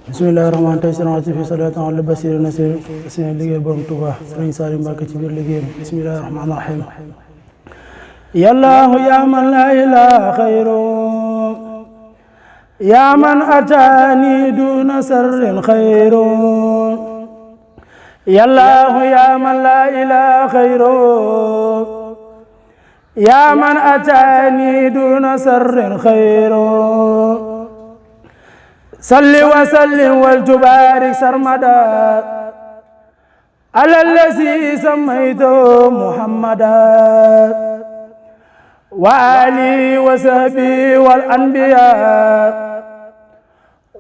bismillahi rahmaan tey seen fi salaatu ala basir nasir seen liggéey borom Tuuba Sëriñ Saaliw Mbàkke ci biir liggéey bismillahi rahmaan rahim yallaahu yaa man laa ilaaha xayru yaa man ataani duuna sarrin xayru yallaahu yaa man laa ilaaha xayru yaa man ataani duuna sarrin xayru salli wa sallim wal tubaarik sarmada ala allazi sammaytahu muhammada wa alihi wa sahbihi wal anbiya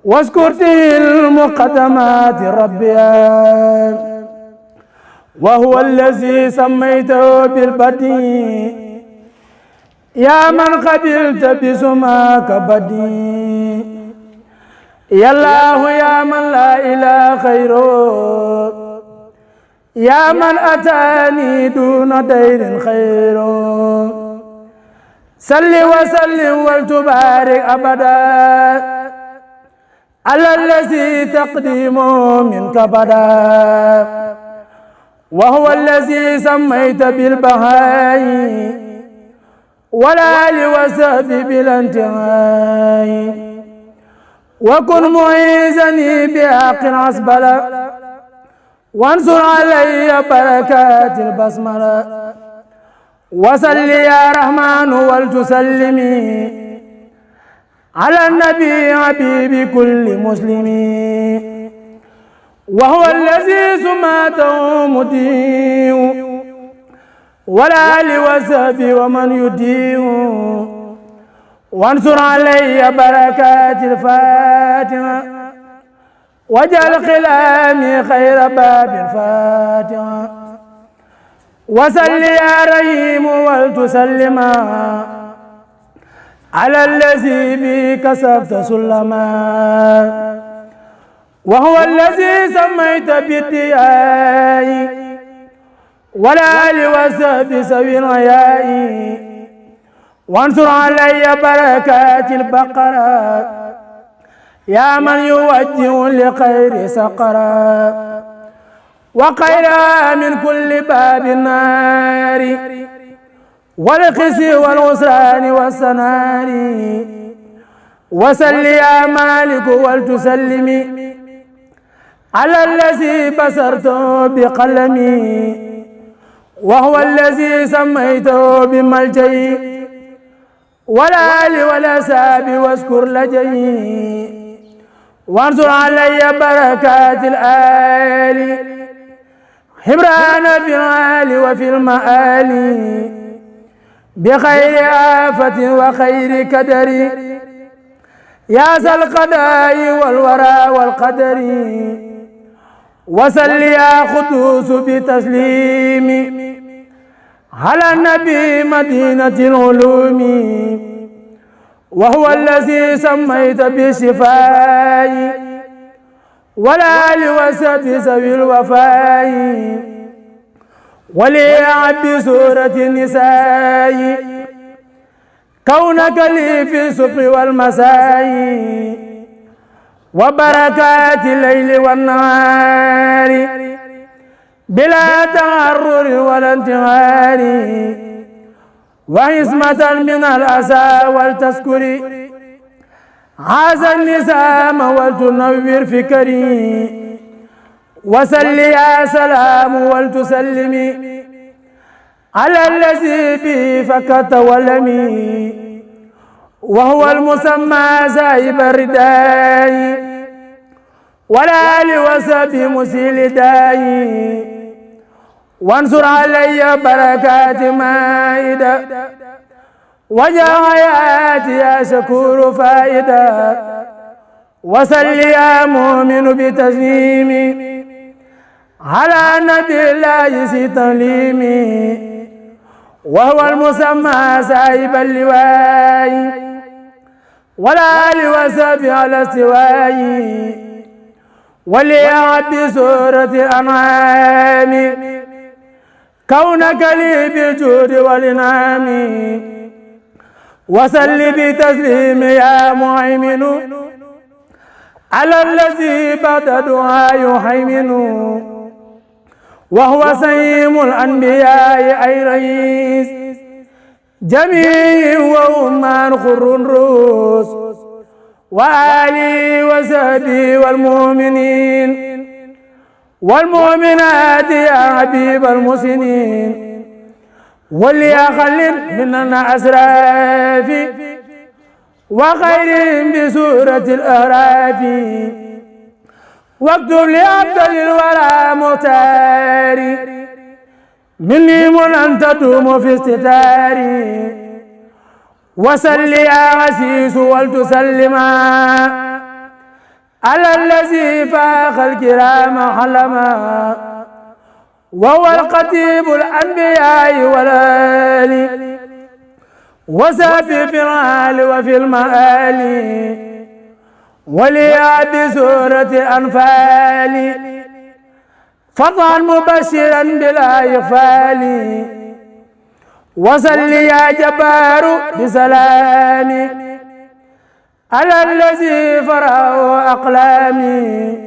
waskurtil muqaddamati rabbiya wa huwa allazi sammaytahu bil badi ya man qabilta bismaka badi yallaahu yaa man laa ilaaha xayru yaa man ataani duuna dayrin xayru salli wa sallim wal tubaarik abada ala allazi taqdimu minka bada wa huwa allazi sammayta bil bahaa'i wal aali wa sahbi bil intihaa'i وكن معيذني بحق عسبلا وانصر علي بركات البسملة وصل يا رحمن ولتسلمي على النبي حبيب كل مسلم وهو الذي سماته مديع والآل وصحبه ومن يديع وانصر علي بركات الفاتحة واجعل خلامي خير باب الفاتحة وصل يا رحيم ولتسلم على الذي به كسبت سلما وهو الذي سميت بالدياء والآل وصحبه سوي الحياء وانصر علي بركات البقرة يا من يوجه لخير سقرا وخيرا من كل باب النار والخزي والغسران والسنار وسل يا مالك ولتسلمي على الذي بصرته بقلمي وهو الذي سميته بملجئي والآل والأصحاب واذكر لجئي وانصر علي بركات الآل حمران في العال وفي المآل بخير آفة وخير كدر يا ذا القضاء والورى والقدر وصل يا قدوس بتسليم على النبي مدينة العلوم وهو الذي سميت بالشفاء والآل وصحبه ذوي الوفاء وليعب بسورة النساء كونك لي في الصبح والمساء وبركات الليل والنهار بلا تعرر ولا انتهار وعصمة من الأسى والتذكر هذا النسام ولتنور فكري وسل يا سلام ولتسلمي على الذي به فكت ولمي وهو المسمى زائب الرداء والآل وصحبه مسيل داي وانصر علي بركات مائدة وجاء حياتي يا شكور فائدة وصل يا مؤمن بتسليمي على نبي الله سي تسليمي وهو المسمى سايب اللواء والآل وصحبه على استواء وليعب بسورة الأنعام كونك لي بالجود والإنعام وسل بتسليم يا مهيمن على الذي بعد دعاء يهيمن وهو سيم الأنبياء أي رئيس جميع وأمان خر روس وآلي وصحبي والمؤمنين والمؤمنات يا حبيب المحسنين وليخلد من أسراف وخيرهم بسورة الأعراف واكتب لأبدل الورى مختاري مني من تدوم في استتاري وسل يا عسيس ولتسلما على الذي فاخ الكرام حلما وهو القتيب الأنبياء والآل وسافي في العال وفي المآل وليا بسورة أنفال فضلا مبشرا بلا إغفال وصل يا جبار بسلام على الذي فراه أقلامي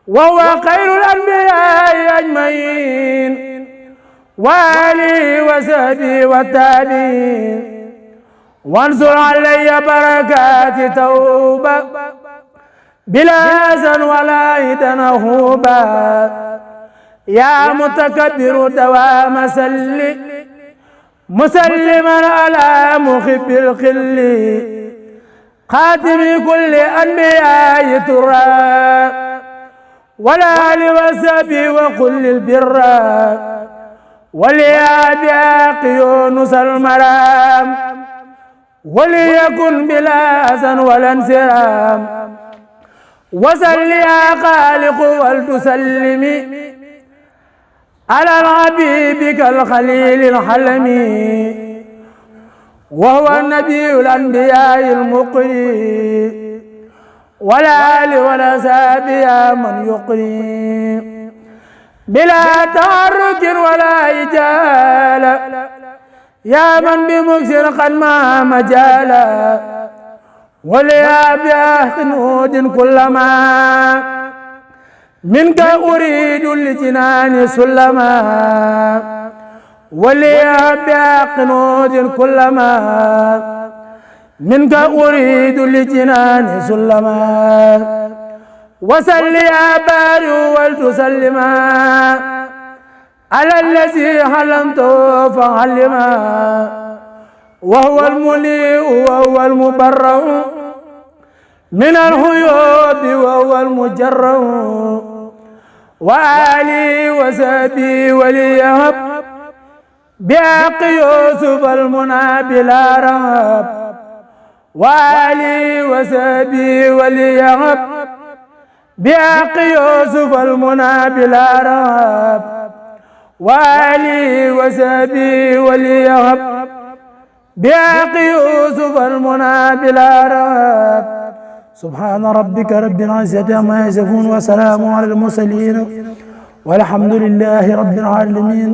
وهو خير الأنبياء أجمعين وآلي وصحبي والتابعين وانصر علي بركات توبة بلا أذى ولا إذن هوبا يا متكبر دوام سل مسلما على مخب الخل خاتم كل أنبياء ترى والآل وصحبه وكل البر وليا يونس المرام وليكن بلا أذى ولا انسرام وصل يا خالق ولتسلمي على الحبيب كالخليل الحلمي وهو النبي الأنبياء المقري والآل والأصحاب يا من يقري بلا تحرك ولا إجالة يا من بمكسر قد ما مجالا وليا بأحسن كلما منك أريد لجنان سلما وليا بأحسن كلما منك أريد لجنان سلما وسل يا باري ولتسلما على الذي حلمت فعلما وهو المليء وهو المبرأ من العيوب وهو المجرأ وآلي وصحبي وليهب بحق يوسف المنى بلا رهب وآلي وصحبي وليهب بحق يوسف المنى بلا رهب وآلي وصحبي وليهب بحق يوسف المنى بلا رهب سبحان ربك رب العزة عما يصفون وسلام على المرسلين والحمد لله رب العالمين.